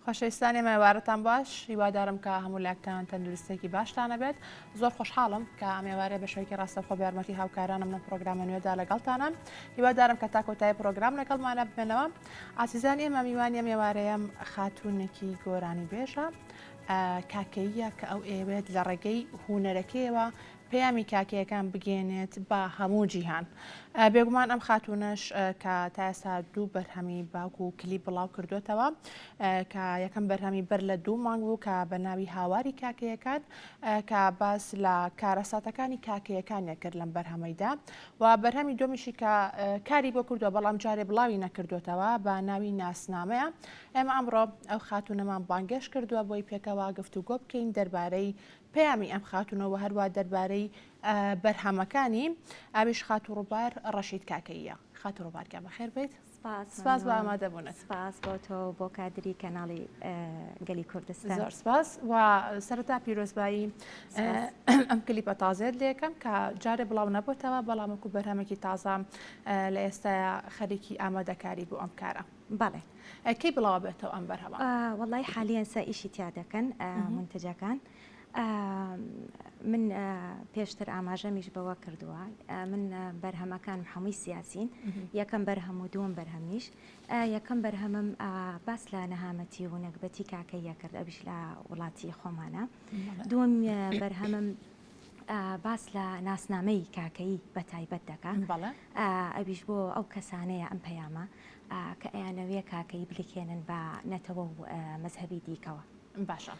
خۆشەویستان ئێمە ئێوارەتان باش هیوادارم کە هەموو لاکتان تەندروستێکی باشتانە بێت زۆر خۆشحاڵم کە ئەم ئێوارەیە بە شێوەیەکی ڕاستەوخۆ بە یارمەتی هاوکارانم لەم پرۆگرامە نوێدا لەگەڵتانم هیوادارم کە تا کۆتایی پرۆگرام لەگەڵمانە بمێنەوە ئازیزان ئێمە میوانی ئەم ئێوارەیەم خاتوونێکی گۆرانی بێژە کاکەییە کە ئەو ئێوێت لە ڕێگەی هوەرەکەیەوە پەیامی کاکەیەکان بگەیەنێت بە هەموو جیهان. بێگومان ئەم خاتوونەش کە تا ئێستا دوو بەرهەمی باوک و کلیپ بڵاو کردوێتەوە کە یەکەم بەرهەمی بەر لە دوو مانگ بوو کە بە ناوی هاواری کاکەیەکان کە باس لە کارەساتەکانی کاکەیەکانیان کرد لەم بەرهەمەیدا و بەرهەمی دووەمیشی کە کاری بۆ کردووە بەڵام جارێ بڵاوی نەکردوێتەوە بە ناوی ناسنامەیە ئێمە ئەمڕۆ ئەو خاتوونەمان بانگێش کردووە بۆی پێکەوە گفتوگۆ بکەین دەربارەی پەیامی ئەم خاتوونە و هەروا دەربارەی بەرهەمەکانی ئەویش خاتوو ڕووبار ڕەشید کاکەییە. خاتوو ڕووبار گیان بەخێر بێیت. سپاس سپاس بۆ ئامادەبوونت. سپاس بۆ تۆ و بۆ کادری کەناڵی گەلی کوردستان. زۆر سپاس و سەرەتا پیرۆزبایی ئەم کلیپە تازەیەت لێکەم کە جارێ بڵاو نەبۆتەوە بەڵام وەکو بەرهەمێکی تازە لە ئێستایا خەریکی ئامادەکاری بۆ ئەم کارە. بەڵێ. کەی بڵاو ئەبێتەوە ئەم بەرهەمە؟ وەڵای حالیەن سە ئیشی تیا دەکەن مونتەجەکان من پێشتر ئاماژەمیش بەوە کردووە من بەرهەمەکانم هەمووی سیاسین یەکەم بەرهەم و دووەم بەرهەمیش یەکەم بەرهەمم باس لە نەهامەتی و نەگبەتی کاکەیە کرد ئەویش لە وڵاتی خۆمانە دووەم بەرهەمم باس لە ناسنامەی کاکەیی بە تایبەت دەکا ئەویش بۆ ئەو کەسانەیە ئەم پەیامە کە ئەیانەوێ کاکەیی بلکێنن بە نەتەوە و مەزهەبی دیکەوە. باشە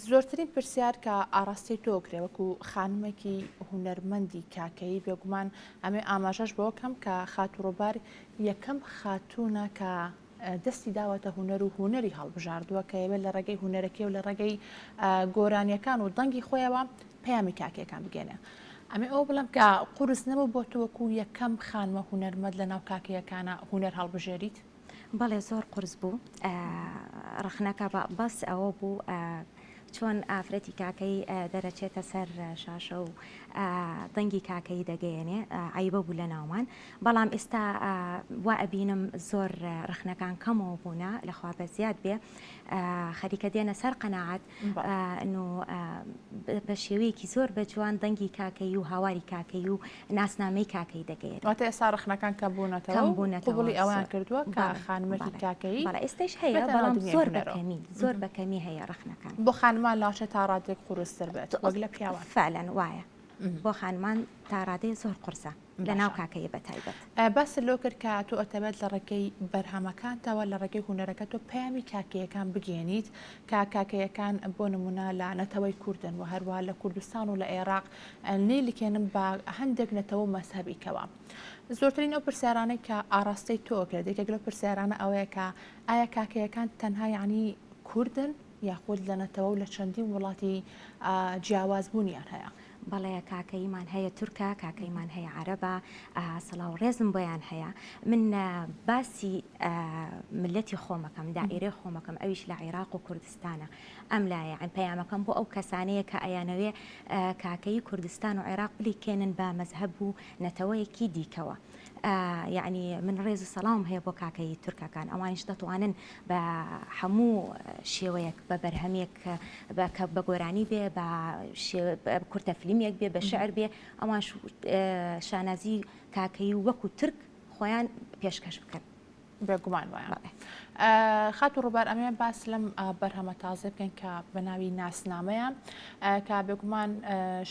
زۆرترین پرسیار کە ئاراستەی تۆ کرێ وەکو خانمێکی هونەرمەندی کاکەیی بێگومان ئەمێ ئاماژەش بەوە کەم کە خاتوو ڕووبار یەکەم خاتوونە کە دەستی داوەتە هونەر و هونەری هەڵبژاردووە کە ئەیەوێت لە ڕێگەی هونەرەکەی و لە ڕێگەی گۆرانیەکان و دەنگی خۆیەوە پەیامی کاکەیەکان بگەێنێ. ئەمێ ئەوە بڵێم کە قورس نەبوو بۆ تۆ وەکو یەکەم خانمە هونەرمەند لە ناو کاکەیەکانە هونەر هەڵبژێریت؟ بەڵێ زۆر قورس بوو ڕەخنەکە بەس ئەوە بوو چۆن ئافرەتی کاکەیی دەرەچێتە سەر شاشە و دەنگی کاکەیی دەگەیەنێ عەیبە بوو لە ناومان بەڵام ئێستا وا ئەبینم زۆر ڕەخنەکان کەمەوە بوونە لەخوا بە زیاد بێ خەریکە دێنە سەر قەناعەت نو بە شێوەیەکی زۆر بە جوان دەنگی کاکەیی و هاواری کاکەیی و ناسنامەی کاکەیی دەگەیەنێ. واتە ئێستا ڕەخنەکان کەم بوونەتەوە کەم بوونەتەوە قبوڵی ئەوەیان زۆر. کردووە کە بەڵێ خانمێکی بەڵێ کاکەیی بەڵێ ئێستایش هەیە بێتە ناو بەڵام دنیای زۆر بە هونەرەوە. کەمی زۆر بە کەمی هەیە ڕەخنەکان. بۆ خانمان لاوچێ تا ڕادەیەک قورستر بێت وەک لە پیاوان. فعلا وایە بۆ خانمان تا ڕادەیە زۆر قورسە. لە ناو باشە. کاکەیی بە تایبەت. باست لەوە کرد کە تۆ ئەتەوێت لە ڕێگەی بەرهەمەکانتەوە لە ڕێگەی هونەرەکەتەوە پەیامی کاکەیەکان بگەیەنیت کە کاکەیەکان بۆ نمونە لە نەتەوەی کوردن و هەروەها لە کوردستان و لە ئێراق نەیلکێنن بە هەندێک نەتەوە و مەزهەبی کەوە زۆرترین ئەو پرسیارانەی کە ئاراستەی تۆ کرێت یەکێک لەو پرسیارانە ئەوەیە کە ئایا کاکەیەکان تەنها یعنی کوردن یاخود لە نەتەوە و لە چەندین وڵاتی جیاواز بوونیان هەیە؟ بەڵێ کاکەییمان هەیە تورکە، کاکەییمان هەیە عەرەبە، سڵاو و ڕێزم بۆیان هەیە. من باسی میللەتی خۆمەکەم، دائیرەی خۆمەکەم، ئەویش لە عیراق و کوردستانە. ئەم لایە یەعنی پەیامەکەم بۆ ئەو کەسانەیە کە ئەیانەوێ کاکەیی کوردستان و عیراق بلیکێنن بە مەزهەب و نەتەوەیەکی دیکەوە. یەعنی من ڕێز و سەڵاوم هەیە بۆ کاکەیی تورکەکان، ئەوانیش دەتوانن بە هەموو شێوەیەک بە بەرهەمێک کە بە گۆرانی بێ بە کورتە فلیمێک بێ بە شعر بێ ئەوان شانازی کاکەیی و وەکو تورک خۆیان پێشکەش بکەن. بێگومان وایە. خاتوو ڕووبار ئەمەوێ باس لەم بەرهەمە تازەیە بکەین کە بە ناوی ناسنامەیە کە بێگومان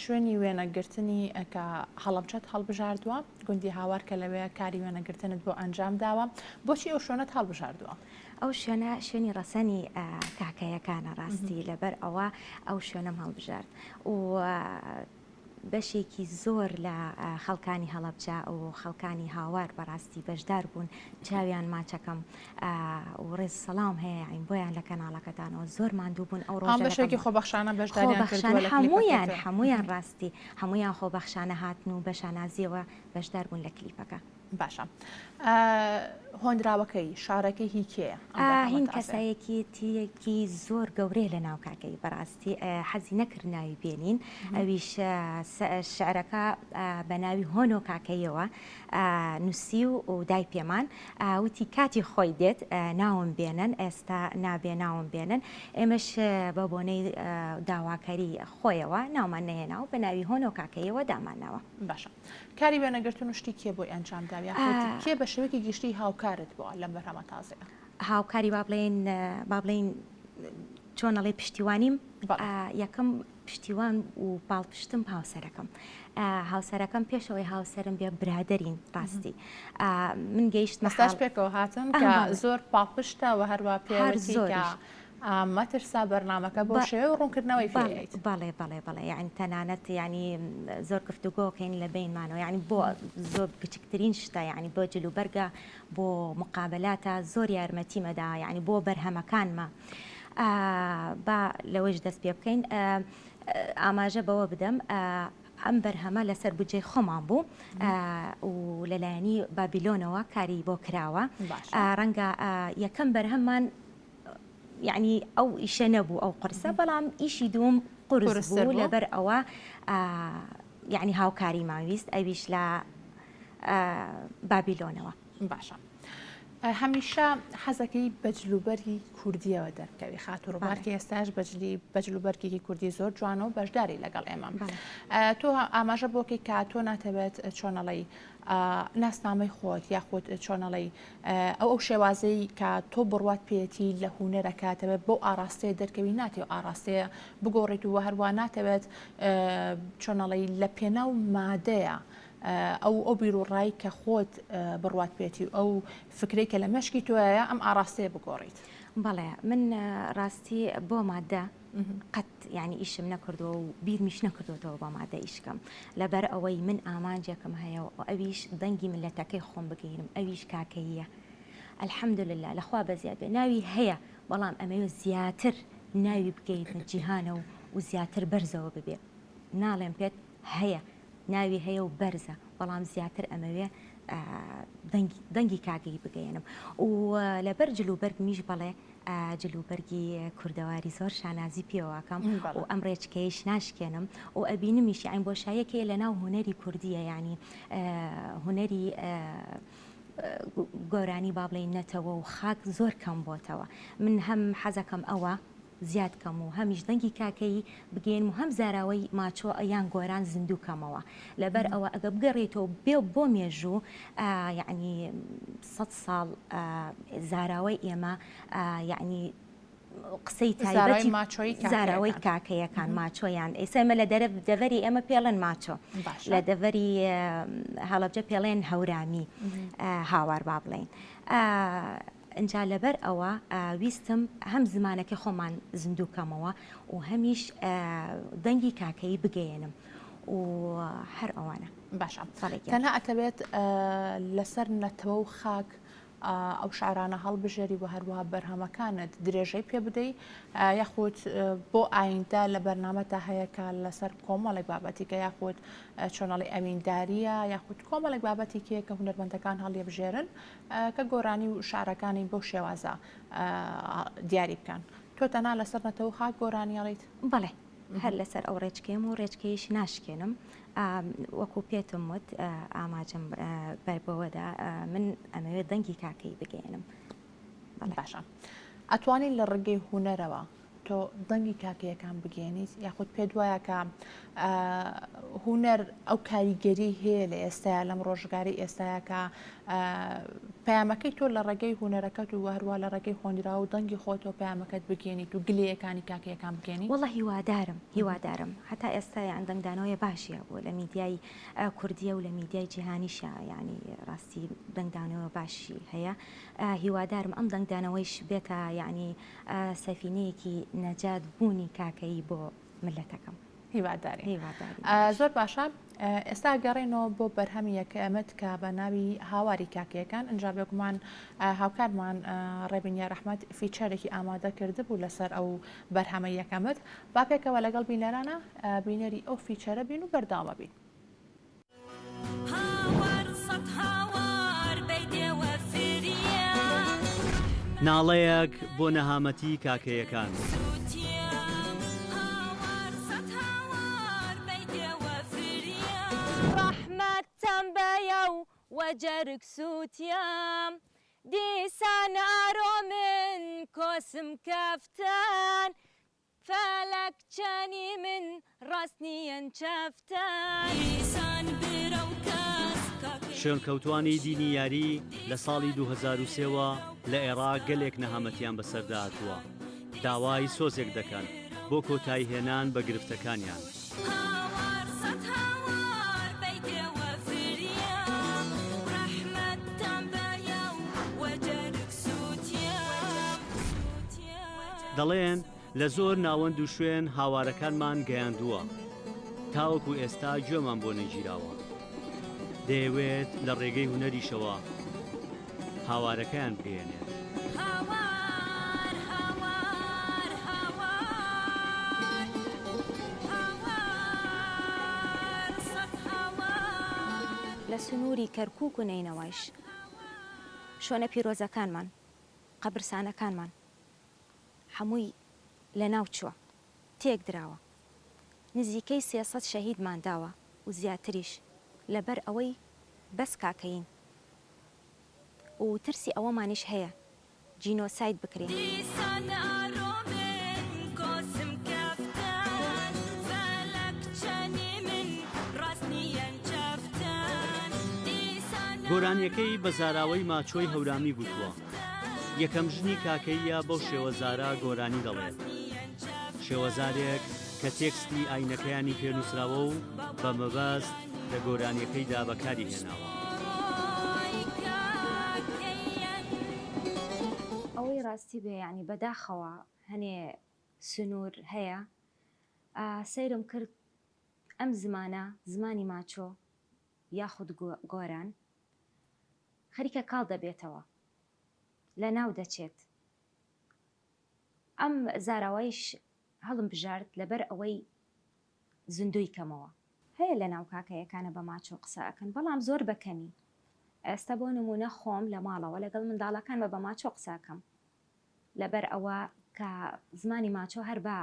شوێنی وێنەگرتنی کە هەڵەبجەت هەڵبژاردووە گوندی هاوار کە لەوێ کاری وێنەگرتنت بۆ ئەنجام داوە بۆچی ئەو شوێنەت هەڵبژاردووە؟ ئەو شوێنە شوێنی ڕەسەنی کاکەیەکانە ڕاستی لەبەر ئەوە ئەو شوێنەم هەڵبژارد و بەشێکی زۆر لە خەڵکانی هەڵەبجە و خەڵکانی هاوار بەڕاستی بەشدار بوون چاویان ماچەکەم و ڕێز سەڵام هەیە یاعین بۆیان لە کەناڵەکەتانەوە زۆر ماندوو بوون ئەو ڕۆژە بەشێکی خۆبەخشانە بەشداریان کردووە لە هەموویان هەموویان ڕاستی هەموویان خۆبەخشانە هاتن و بە شانازیەوە بەشدار بوون لە کلیپەکە. باشە. هۆنراوەکەی، شعرەکەی هی کێیە؟ ئەم بەرهەمە هین تازەیە. کەسایەتییەکی زۆر گەورەیە لە ناو کاکەیی بەڕاستی حەزی نەکرد ناوی بێنین ئەویش شعرەکە بە ناوی هۆنۆ کاکەییەوە نووسی و دای پێمان وتی کاتی خۆی دێت ناوم بێنن ئێستا نابێ ناوم بێنن ئێمەش بە بۆنەی داواکەری خۆیەوە ناومان نەهێنا و بە ناوی هۆنۆ کاکەیەوە دامانناوە. باشە کاری وێنەگرتن و شتی کێ بۆی ئەنجام داوە یاخود کێ بە شێوەیەکی گشتی هاوکارت بووە لەم بەرهەمە تازەیە؟ هاوکاری با بڵێین با بڵێین چۆن ئەڵێی پشتیوانیم یەکەم پشتیوان و پاڵپشتم هاوسەرەکەم هاوسەرەکەم پێشەوەی هاوسەرم بێ برادەرین ڕاستی من گەیشت مەساش پێکەوە هاتن کە زۆر پاڵپشتە و هەروە پێوەتی کە مەترسا بەرنامەکە بۆ شێوە و ڕوونکردنەوەی پێیت. بەڵێ بەڵێ بەڵێ یعنی تەنانەت یعنی زۆر گفتوگۆکەین لە بینمانەوە یعنی بۆ زۆر بچکترین شتە یعنی بۆ جلوبەرگە بۆ مقابلاتە زۆر یارمەتیمەدا یعنی بۆ بەرهەمەکانمە با لەوەش دەست پێ بکەین ئاماژە بەوە بدەم ئەم بەرهەمە لەسەر بودجەی خۆمان بوو و لەلایەنی بابیلۆنەوە کاری بۆ کراوە ڕەنگە یەکەم بەرهەممان یعنی ئەو ئیشە نەبوو ئەو قورسە بەڵام ئیشی دوم قورس بوو لەبەر ئەوە یعنی هاوکاریمان ویست ئەویش لە بابیلۆنەوە. باشە هەمیشە حەزەکەی بە جلوبەرگی کوردیەوە دەرکەوی خاتوو ڕووبار کە ئێستاش بەجلی بە جلوبەرگێکی کوردی زۆر جوانە و بەشداری لەگەڵ ئێمە تۆ ئاماژە بۆکەی کە تۆ ناتەوێت چۆنەڵی ناسنامەی خۆت یاخود چۆنەڵی ئەو ئەو شێوازەی کە تۆ بڕوات پێیەتی لە هوەرەکە تەوێت بۆ ئاراستەیە دەرکەوی ناتێ ئاراستەیە بگۆڕیت و هەروە ناتەوێت چۆنەڵی لە پێناو مادەیە ئەو ئەو بیروڕای کە خۆت بڕوات پێتی و ئەو فکرەی کە لە مێشکی تۆیە ئەم ئاڕاستەیە بگۆڕیت. بەڵێ من ڕاستی بۆ مادە قەت یعنی ئیشم نەکردووە و بیرمیش نەکردوێتەوە بۆ مادە ئیشکەم لەبەر ئەوەی من ئامانجێکم هەیە و ئەویش دەنگی ملەتەکەی خۆم بگەینم ئەویش کاکەییە الحمدلله لەخوا بەزیاد بێ ناوی هەیە بەڵام ئەمەوێ زیاتر ناوی بگەینە جیهانە و و زیاتر بەرزەوە ببێ ناڵێم پێت هەیە ناوی هەیە و بەرزە بەڵام زیاتر ئەمەوێ دەنگی کاکەیی بگەیەنم و لەبەر جل و بەرگمیش بەڵێ جل و بەرگی کوردەواری زۆر شانازی پێوەکەم و ئەم ڕێچکەیش ناشکێنم و ئەبینمیش یانی بۆشاییەکەی لە ناو هونەری کوردیە یانی هونەری گۆرانی با بڵێین نەتەوە و خاک زۆر کەم بۆتەوە من هەم حەزەکەم ئەوە زیاد کەم و هەمیش دەنگی کاکەیی بگەیەنم و هەم زاراوەی ماچۆ یان گۆران زیندوو کەمەوە لەبەر ئەوە ئەگە بگەڕێیتەوە بێ بۆ مێژوو یەعنی سەد ساڵ زاراوەی ئێمە یەعنی قسەی تایبەتی زاراوەی کاکەیەکان ماچۆیان ئێستا ئێمە لە دەڤەری ئێمە پێڵێن ماچۆ لە دەڤەری هەڵەبجە پێڵێن هەورامی هاوار با بڵێین ئینجا لەبەر ئەوە ویستم هەم زمانەکەی خۆمان زیندوو کەمەوە و هەمیش دەنگی کاکەیی بگەیەنم و هەر ئەوانە. باشە تەنها ئەتەوێت لەسەر نەتەوە و خاک ئەو شعرانە هەڵبژێری و هەروەها بەرهەمەکانت درێژەی پێ بدەی یاخود بۆ ئایندە لە بەرنامەتا هەیە کە لەسەر کۆمەڵێک بابەتیکە یاخود چۆنەڵی ئەوینداریە یاخود کۆمەڵێک بابەتی کێ کە هونەرمەندەکان هەڵیبژێرن کە گۆرانی و شعرەکانی بەو شێوازە دیاری بکەن. تۆ تەنها لەسەر نەتەوە و خاک گۆرانی ئەڵێیت؟ بەڵێ هەر لەسەر ئەو ڕێچکەیەم و ڕێچکەیش ناشکێنم. وەکو پێتم وت ئاماجم بەر بەوەدا من ئەمەوێت دەنگی کاکەیی بگەیەنم. باشە ئەتوانی لە ڕێگەی هونەرەوە تۆ دەنگی کاکەیەکان بگەێنیت یاخود پێت وایە کە هونەر ئەو کاریگەری هەیە لە ئێستایا لەم ڕۆژگاری ئێستایا کە پەیامەکەی تۆ لە ڕێگەی هونەرەکەت و هەروە لە ڕێگەی هۆنرا و دەنگی خۆتەوە پەیامەکەت بگەێنیت و گلەیەکانی کاکەیەکان بگەێنی؟ وەڵا هیوادارم هیوادارم هەتا ئێستا یان دەنگدانەوەی باشی هەبوو لە میدیای کوردیە و لە میدیای جیهانیشە یعنی ڕاستی دەنگدانەوە باشی هەیە هیوادارم ئەم دەنگدانەوەیش بێتە یعنی سەفینەیەکی نەجات بوونی کاکەیی بۆ مللەتەکەم. هیوادارین. هیوادارین. زۆر باشە ئێستا گەڕێنەوە بۆ بەرهەمی یەکەمت کە بە ناوی هاواری کاکەیەکان ئینجا بێگومان هاوکارمان ڕێبین یار ئەحمەد feature ێکی ئامادە کردبوو لەسەر ئەو بەرهەمە یەکەمت با پێکەوە لەگەڵ بینەرانە بینەری ئەو feature ە بین و بەردەوامە بین. هاوار سەد هاوار بەی دێوە فریێ. ناڵەیەک بۆ نەهامەتی کاکەیەکان. دیسان ئارۆ من کۆسم کەفتن فەلەک چەنی من ڕاست نیەن چەفتن. دیسان برەو کەس کاکەی شوێنکەوتوانی دینی یاری لە ساڵی 2003 وە لە ئێڕاق گەلێک نەهامەتیان بەسەردا هاتووە، داوای سۆزێک دەکەن بۆ کۆتایی هێنان بە گرفتەکانیان. دەڵێن لە زۆر ناوەند و شوێن هاوارەکانمان گەیاندووە، تاوەکو ئێستا گوێمان بۆ نەگیراوە. دەیەوێت لە ڕێگەی هونەریشەوە هاوارەکەیان بگەیەنێت. لە سنووری کەرکووک و نەینەوایش شوێنە پیرۆزەکانمان، قەبرسانەکانمان هەمووی لەناو چووە، تێک دراوە. نزیکەی 300 شەهیدمان داوە و زیاتریش لەبەر ئەوەی بەس کاکەیین و ترسی ئەوەمانیش هەیە جینۆساید بکرێین. گۆرانیەکەی بە زاراوەی ماچۆی هەورامی گوتووە. یەکەم ژنی کاکەییە بەو شێوەزارە گۆرانی دەڵێت. شێوەزارێک کە تێکستی ئاینەکەیانی پێ نووسراوە و بە مەبەست لە گۆرانیەکەیدا بەکاری هێناوە. ئەوەی ڕاستی بێ یانی بەداخەوە هەنێ سنوور هەیە سەیرم کرد ئەم زمانە زمانی ماچۆ یاخود گۆران خەریکە کاڵ دەبێتەوە لەناو دەچێت ئەم زاراوەیش هەڵم بژارد لەبەر ئەوەی زیندووی کەمەوە. هەیە لەناو کاکەیەکانە بە ماچۆ قسە ئەکەن بەڵام زۆر بە کەمی ئێستا بۆ نموونە خۆم لە ماڵەوە لەگەڵ منداڵەکانمە بە ماچۆ قسە ئەکەم لەبەر ئەوە کە زمانی ماچۆ هەر با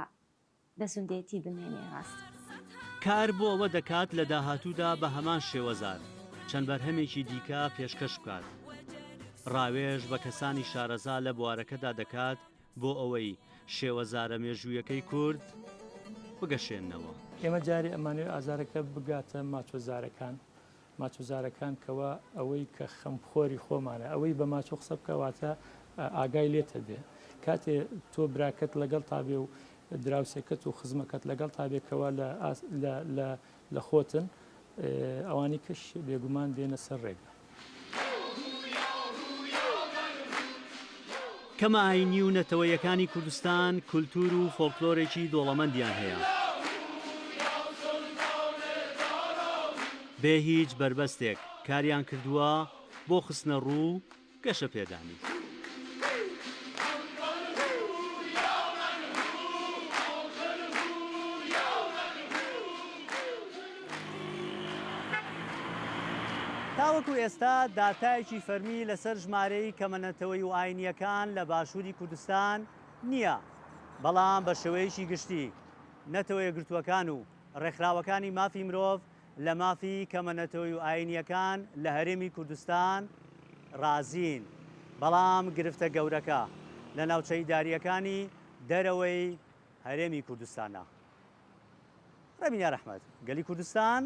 بە زوندێتی بمێنێ ڕاست. کار بۆ ئەوە دەکات لە داهاتوودا بە هەمان شێوەزار چەند بەرهەمێکی دیکە پێشکەش بکات. ڕاوێژ بە کەسانی شارەزا لە بوارەکەدا دەکات بۆ ئەوەی شێوەزارە مێژوویەکەی کورد بگەشێننەوە. ئێمە جارێ ئەمانەوێ ئازارەکە بگاتە ماچۆزارەکان، ماچۆزارەکان کەوا ئەوەی کە خەمخۆری خۆمانە، ئەوەی بە ماچۆ قسە بکا واتە ئاگای لێتە بێ. کاتێ تۆ براکەت لەگەڵتا بێ و دراوسێکەت و خزمەکەت لەگەڵتا بێ کەوا لە لە لە لە خۆتن، ئەوانی کەش بێگومان دێنە سەر ڕێگا. کەمە ئایینی و نەتەوەییەکانی کوردستان کولتوور و فۆلکلۆرێکی دۆڵەمەندیان هەیە. بێ هیچ بەربەستێک کاریان کردووە بۆ خستنەڕوو و گەشەپێدانی. تاوەکو ئێستا داتایەکی فەرمی لەسەر ژمارەی کەمە نەتەوەیی و ئاینییەکان لە باشووری کوردستان نییە، بەڵام بە شێوەیەکی گشتی نەتەوە یەکگرتووەکان و ڕێکخراوەکانی مافی مرۆڤ لە مافی کەمە نەتەوەی و ئاینییەکان لە هەرێمی کوردستان ڕازین، بەڵام گرفتە گەورەکە لە ناوچە ئیدارییەکانی دەرەوەی هەرێمی کوردستانە. ڕێبین یارئەحمەد، گەلی کوردستان،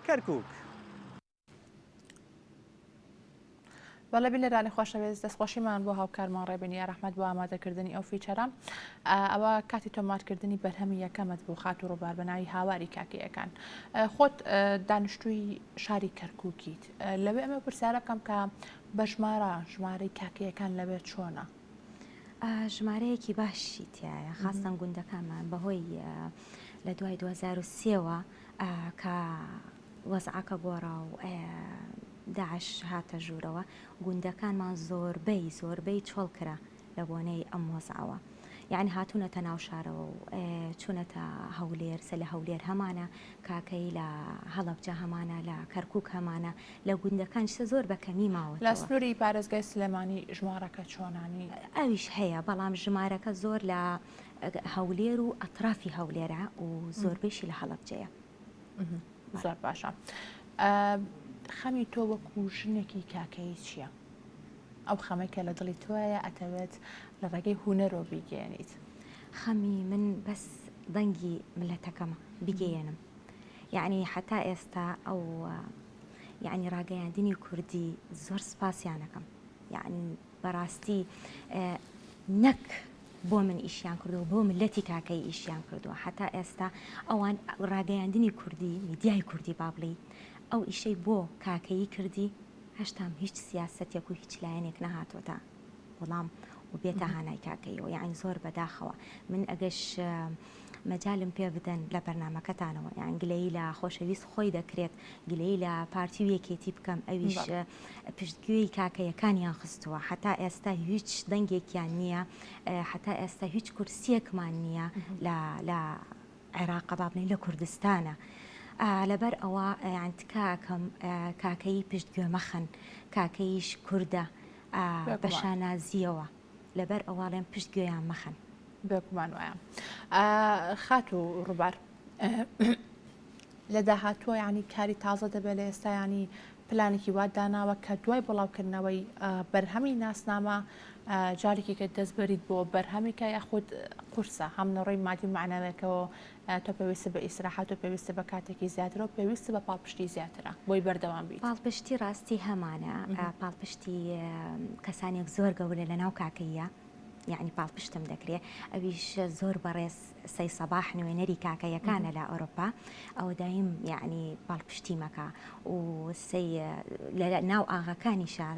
کەرکووک. بەڵێ بینەرانی خۆشەویست دەستخۆشیمان بۆ هاوکارمان ڕێبین یارەحمەد بۆ ئامادەکردنی ئەو feature ە ئەوە کاتی تۆمارکردنی بەرهەمی یەکەمت بۆ خاتوو ڕووبار بە ناوی هاواری کاکەیەکان خۆت دانیشتووی شاری کەرکووکیت لەوێ ئەمە پرسیارە بکەم کە بە ژمارە ژمارەی کاکەیەکان لەوێ چۆنە؟ ژمارەیەکی باشی تایە خاستەن گوندەکانمان بەهۆی لە دوای 2023ەوە کە وەزعەکە گۆڕا و داعش هاتە ژوورەوە، گوندەکانمان زۆربەی زۆربەی چۆڵ کرا لە بۆنەی ئەم وەزعەوە. یەعنی هاتوونەتە ناو شارەوە و چوونەتە هەولێر، سە لە هەولێر هەمانە کاکەیی لە هەڵەبجە هەمانە لە کەرکوک هەمانە لە گوندەکانیش سە زۆر بە کەمی لە ماوەتەوە. سنووری پارێزگای سلێمانی ژمارەکە چۆنانی؟ ئەویش هەیە بەڵام ژمارەکە زۆر لە هەولێر و ئەترافی هەولێرە و زۆربەیشی لە هەڵەبجەیە. زۆر باشە. خەمی تۆ وەکو ژنێکی کاکەیی چییە؟ ئەو خەمەی کە لە دڵی تۆیە ئەتەوێت لە ڕێگەی هونەرەوە بیگەیەنیت. خەمی من بەس دەنگی ملەتەکەمە بیگەیەنم یەعنی حەتا ئێستا ئەو یەعنی ڕاگەیاندنی کوردی زۆر سپاسیانەکەم یەعنی بەڕاستی نەک بۆ من ئیشیان کردووە بۆ ملەتی کاکەی ئیشیان کردووە حتا ئێستا ئەوان ڕاگەیاندنی کوردی میدیای کوردی بابڵی ئەو ئیشەی بۆ کاکەیی کردی هەشتام هیچ سیاسەتێک و هیچ لایەنێک نەهاتۆتە وەڵام و بێتە هانای کاکەیەوە یانی زۆر بەداخەوە من ئەگەش مەجالم پێ بدەن لە بەرنمەکەتانەوە یان گلەیی لە خۆشەویست خۆی دەکرێت گلەیی لە پارتی و یەکێتی بکەم ئەویش پشتگوێی کاکەیەکانیان خستووە حتا ئێستا هیچ دەنگێکیان نییە حتا ئێستا هیچ کورسیەکمان نییە لە لە عێراقە با بڵێین لە کوردستانە لەبەر ئەوە یان تکا ئەکەم کاکەیی پشت گوێ مەخەن کاکەییش کوردە بە شانازیەوە لەبەر ئەوەڵێم پشت گوێیان مەخەن. بێگومان وایە خاتوو ڕووبار لە داهاتووە یانی کاری تازە دەبێت لە ئێستا یانی پلانێکی وات داناوە کە دوای بڵاوکردنەوەی بەرهەمی ناسنامە جارێکی کە دەست بەریت بۆ بەرهەمیکە یاخود قورسە هەم لە ڕووی مادی و مەعنەویەکەوە تۆ پێویستە بە ئیسراحەت و پێویستە بە کاتێکی زیاترە و پێویستە بە پاڵپشتی زیاترە بۆی بەردەوام بیت. پاڵپشتی ڕاستی هەمانە پاڵپشتی کەسانێک زۆر گەورە لە ناو کاکەییە یەعنی پاڵپشتم دەکرێ ئەویش زۆر بەڕێز سەی سەباح نوێنەری کاکەیەکانە لە ئەوروپا ئەوە دایم یەعنی پاڵپشتی مەکە و سەی لە ناو ئاغاکانیشا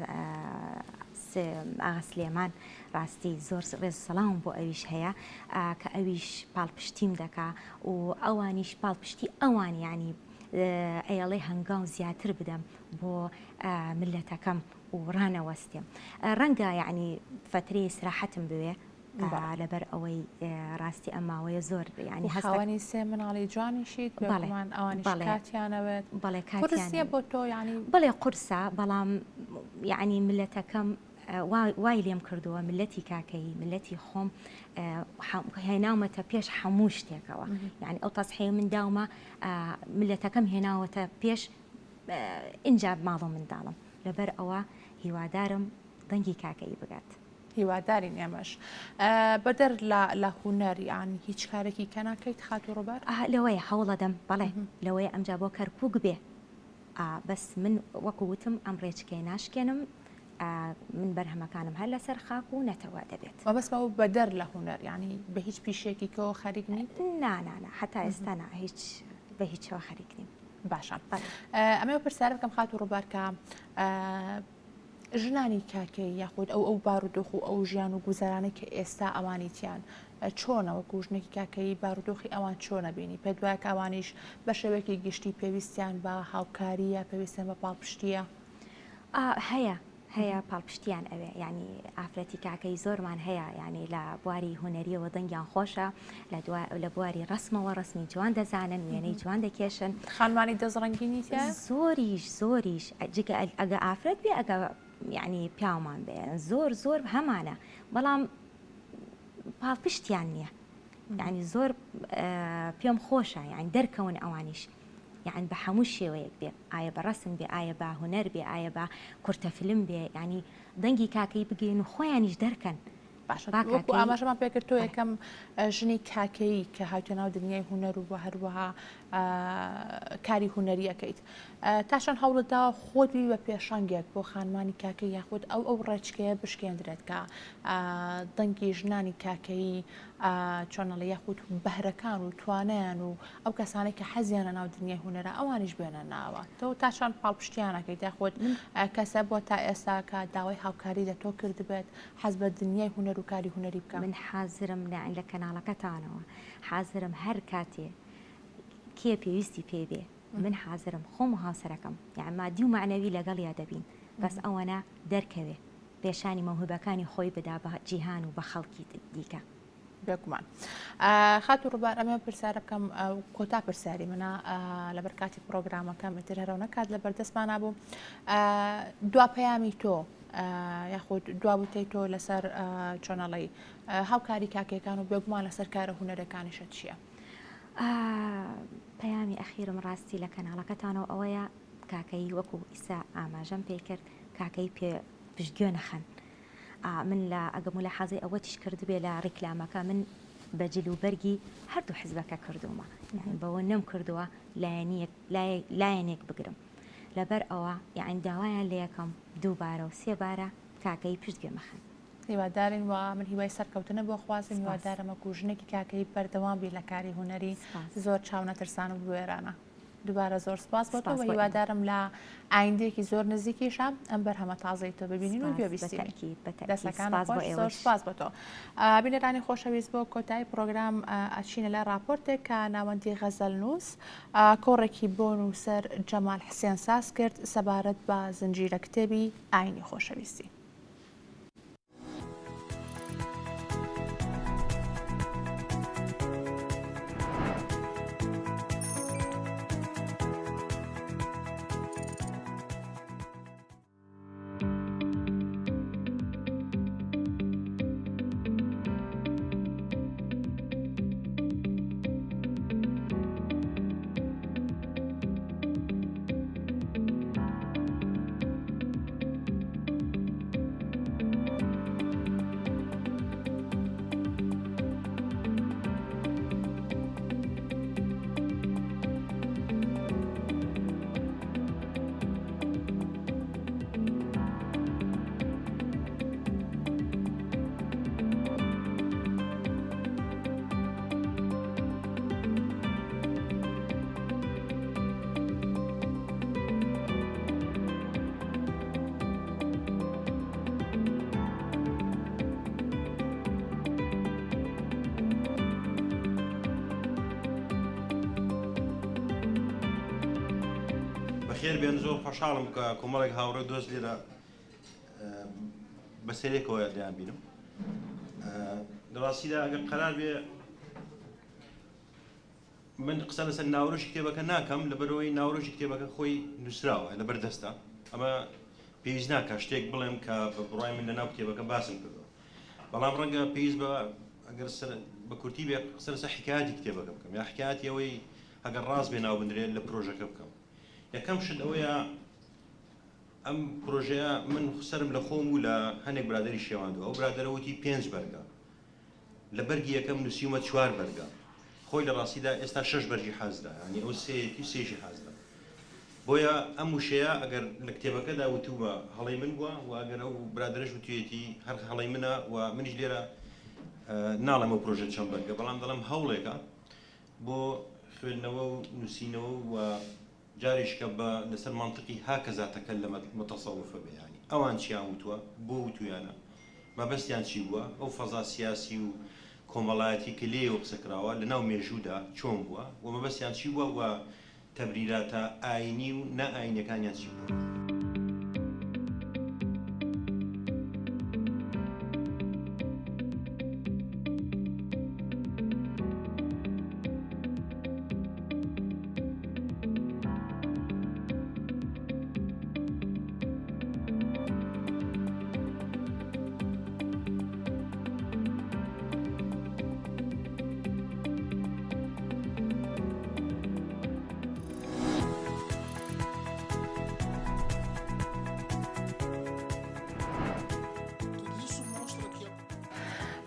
ئاغا سلێمان ڕاستی زۆر ڕێز سەڵاوم بۆ ئەویش هەیە کە ئەویش پاڵپشتیم دەکا و ئەوانیش پاڵپشتی ئەوان یعنی ئەیەڵێ هەنگاو زیاتر بدەم بۆ ملەتەکەم و ڕانەوەستێم ڕەنگە یعنی فەترەی ئیسراحەتم بوێ لەبەر ئەوەی ڕاستی ئەم ماوەیە زۆر یعنی هەست خاوەنی سێ مناڵی جوانیشیت بێگومان ئەوانیش کاتیانەوێت بەڵێ قورس نییە بۆ تۆ یعنی بەڵێ قورسە بەڵام یعنی ملەتەکەم وای لێم کردووە ملەتی کاکەیی ملەتی خۆم هێناومەتە پێش هەموو شتێکەوە یعنی ئەو تەسحەیە من داومە ملەتەکەم هێناوەتە پێش ئینجا ماڵ و منداڵم لەبەر ئەوە هیوادارم دەنگی کاکەیی بگات. هیوادارین ئێمەش. بەدەر لە لە هونەر یان هیچ کارێکی کە ناکەیت خاتوو ڕووبار؟ لەوەیە هەوڵەدەم بەڵێ لەوەیە ئەمجا بۆ کەرکوک بێ بەس من وەکو وتم ئەم ڕێچکەیە ناشکێنم من بەرهەمەکانم هەر لەسەر خاک و نەتەوە دەبێت. مەبەستم ئەوە بەدەر لە هونەر یانی بە هیچ پیشەیەکی کەوە خەریک نیت؟ نا نا نا هەتا ئێستا نا هیچ بە هیچەوە خەریک نیم. باشە ئەمەوێ پرسیار بکەم خاتوو ڕووبار کە ژنانی کاکەیی یاخود ئەو ئەو بارودۆخ و ئەو ژیان و گوزەرانەی کە ئێستا ئەوانی تیان چۆنە وەکو ژنێکی کاکەیی بارودۆخی ئەوان چۆنە بینی پێت وایە کە ئەوانیش بە شێوەیەکی گشتی پێویستیان بە هاوکارییە پێویستیان بە پاڵپشتییە؟ هەیە هەیە پاڵپشتیان ئەوێ یانی ئافرەتی کاکەی زۆرمان هەیە یانی لە بواری هونەریەوە دەنگیان خۆشە لە دوا لە بواری ڕەسمەوە ڕەسمی جوان دەزانن وێنەی جوان دەکێشن خانمانی دەست ڕەنگینی تیایە؟ زۆریش زۆریش جگە ئەگە ئافرەت بێ ئەگە یانی پیاومان بێ زۆر زۆر هەمانە بەڵام پاڵپشتیان نییە یانی زۆر پێم خۆشە یانی دەرکەون ئەوانیش یەعنی بە هەموو شێوەیەک بێ ئایە بە ڕەسم بێ ئایە بە هونەر بێ ئایە بە کورتە فلم بێ یەعنی دەنگی کاکەیی بگەین و خۆیانیش دەرکەن باشە با وەکو کاکەیی ئاماژەمان پێکرد تۆ یەکەم ژنی کاکەیی کە هاتووە ناو دنیای هونەر و هەروەها کاری هونەری ئەکەیت تا چەند هەوڵت داوە خۆت بی بە پێشەنگێک بۆ خانمانی کاکەیی یاخود ئەو ئەو ڕێچکەیە بشکێندرێت کە دەنگی ژنانی کاکەیی چۆن ئەڵێ یاخود بەهرەکان و توانایان و ئەو کەسانەی کە حەزیانە ناو دنیای هونەرە ئەوانیش بێنە ناوە تۆ تا چەند پاڵپشتیان ئەکەیت یاخود کەسە بۆ تا ئێستا کە داوای هاوکاری لە تۆ کردبێت حەز بە دنیای هونەر و کاری هونەری بکە؟ من حازرم لە لە کەناڵەکەتانەوە حازرم هەر کاتێ کێ پێویستی پێی بێ من حازرم خۆم و هاوسەرەکەم یان مادی و مەعنەوی لەگەڵیا دەبین بەس ئەوەنە دەرکەوێ پێشانی مەوهبەکانی خۆی بدا بە جیهان و بە خەڵکی دیکە. بێگومان. خاتوو ڕووبار ئەمە پرسیارە بکەم کۆتا پرسیاری منە لەبەر کاتی پرۆگرامەکەم ئیتر هەرەو نەکات لە بەردەستمانە بوو دوا پەیامی تۆ یاخود دوا وتەی تۆ لەسەر چۆنەڵی هاوکاری کاکەکان و بێگومان لەسەر کارە هونەرەکانیشە چییە؟ پەیامی ئەخیرم ڕاستی لە کەناڵەکەتانەوە ئەوەیە کاکەیی وەکو ئیسا ئاماژەم پێی کرد کاکەیی پێ پشتگوێ نەخەن من لە ئەگە مولاحەزەی ئەوەتیش کردبێ لە ڕیکلامەکە من بە جل و بەرگی هەردوو حزبەکە کردوومە یعنی بەوە نەم کردووە لایەنیەک لایەنێک بگرم لەبەر ئەوە یعنی داوایان لێ یەکەم دووبارە و سێبارە کاکەیی پشتگوێ مەخەن. هیوادارین و من هیوای سەرکەوتنت بۆ خوازم هیوادارم وەکو ژنێکی کاکەیی بەردەوام بی لە کاری هونەری زۆر چاونەترسان و بوێرانە. دووبارە زۆر سپاس بۆ تۆ و هیوادارم لە ئایندەیەکی زۆر نزیکیشا ئەم بەرهەمە تازەی تۆ ببینین و گوێ بیستین. دەستەکانت خۆش زۆر سپاس بۆ تۆ. بینەرانی خۆشەویست بۆ کۆتایی پرۆگرام ئەچینە لای ڕاپۆرتێک کە ناوەندی غەزەلنووس کۆڕێکی بۆ نووسەر جەمال حسێن ساز کرد سەبارەت بە زنجیرە کتێبی ئاینی خۆشەویستی. بەخێر بێن زۆر خۆشحاڵم کە کۆمەڵێک هاوڕێ دۆست لێرە بەسەرێکەوە دەیان بینم لە ڕاستیدا ئەگەر قەرار بێ من قسە لەسەر ناوەرۆکی کتێبەکە ناکەم، لەبەرئەوەی ناوەرۆکی کتێبەکە خۆی نووسراوە، لەبەر دەستە. ئەمە پێویست ناکات شتێک بڵێم کە بە بڕوای من لەناو کتێبەکە باسم کردووە. بەڵام ڕەنگە پێویست بە ئەگەر بە کورتی بێ قسە لەسەر حیکایەتی کتێبەکە بکەم یا حیکایەتی ئەوەی ئەگەر ڕاست بێ ناو بنرێت لە پرۆژەکە بکەم. یەکەم شت ئەوەیە ئەم پرۆژەیە من سەرم لە خۆم و لە هەنێک برادەری شێواندووە. ئەو برادەرە وتی پێنج بەرگە. لە بەرگی یەکەم نووسیومە چوار بەرگە، خۆی لە ڕاستیدا ئێستا شەش بەرگی حازرە، یانی ئەو سێیەتی و سێیشی حازرە. بۆیە ئەم وشەیە ئەگەر لە کتێبەکەدا وتوومە هەڵەی من بووە و ئەگەر ئەو برادەرەش وتوویەتی هەر هەڵەی منە و منیش لێرە ناڵێم ئەو پرۆژە چەند بەرگە، بەڵام دەڵێم هەوڵێکە بۆ خوێندنەوە و نووسینەوە و جارێکیش کە بە لەسەر مەنتقی هاکەزا تەکەلەمەت موتەسەوفە بێ یانی ئەوان چیان وتووە بۆ وتوویانە مەبەستیان چی بووە ئەو فەزا سیاسی و کۆمەڵایەتی کە لێیەوە قسە کراوە لە ناو مێژوودا چۆن بووە و مەبەستیان چی بووە و تەبریراتە ئاینی و نا ئاینیەکانیان چی بووە.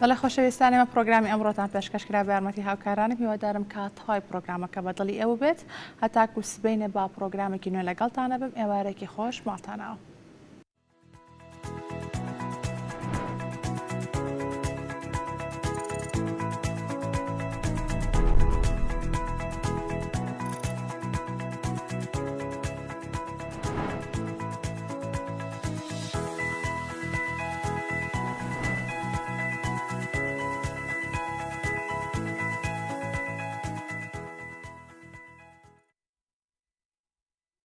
بەڵێ خۆشەویستان ئێمە پرۆگرامی ئەمڕۆتان پێشکەش کرا بە یارمەتی هاوکارانم هیوادارم کە تەواوی پرۆگرامەکە بە دڵی ئێوە بێت هەتاکو سبەینێ با پرۆگرامێکی نوێ لەگەڵتانە بم ئێوارێکی خۆش ماڵتان ئاوا.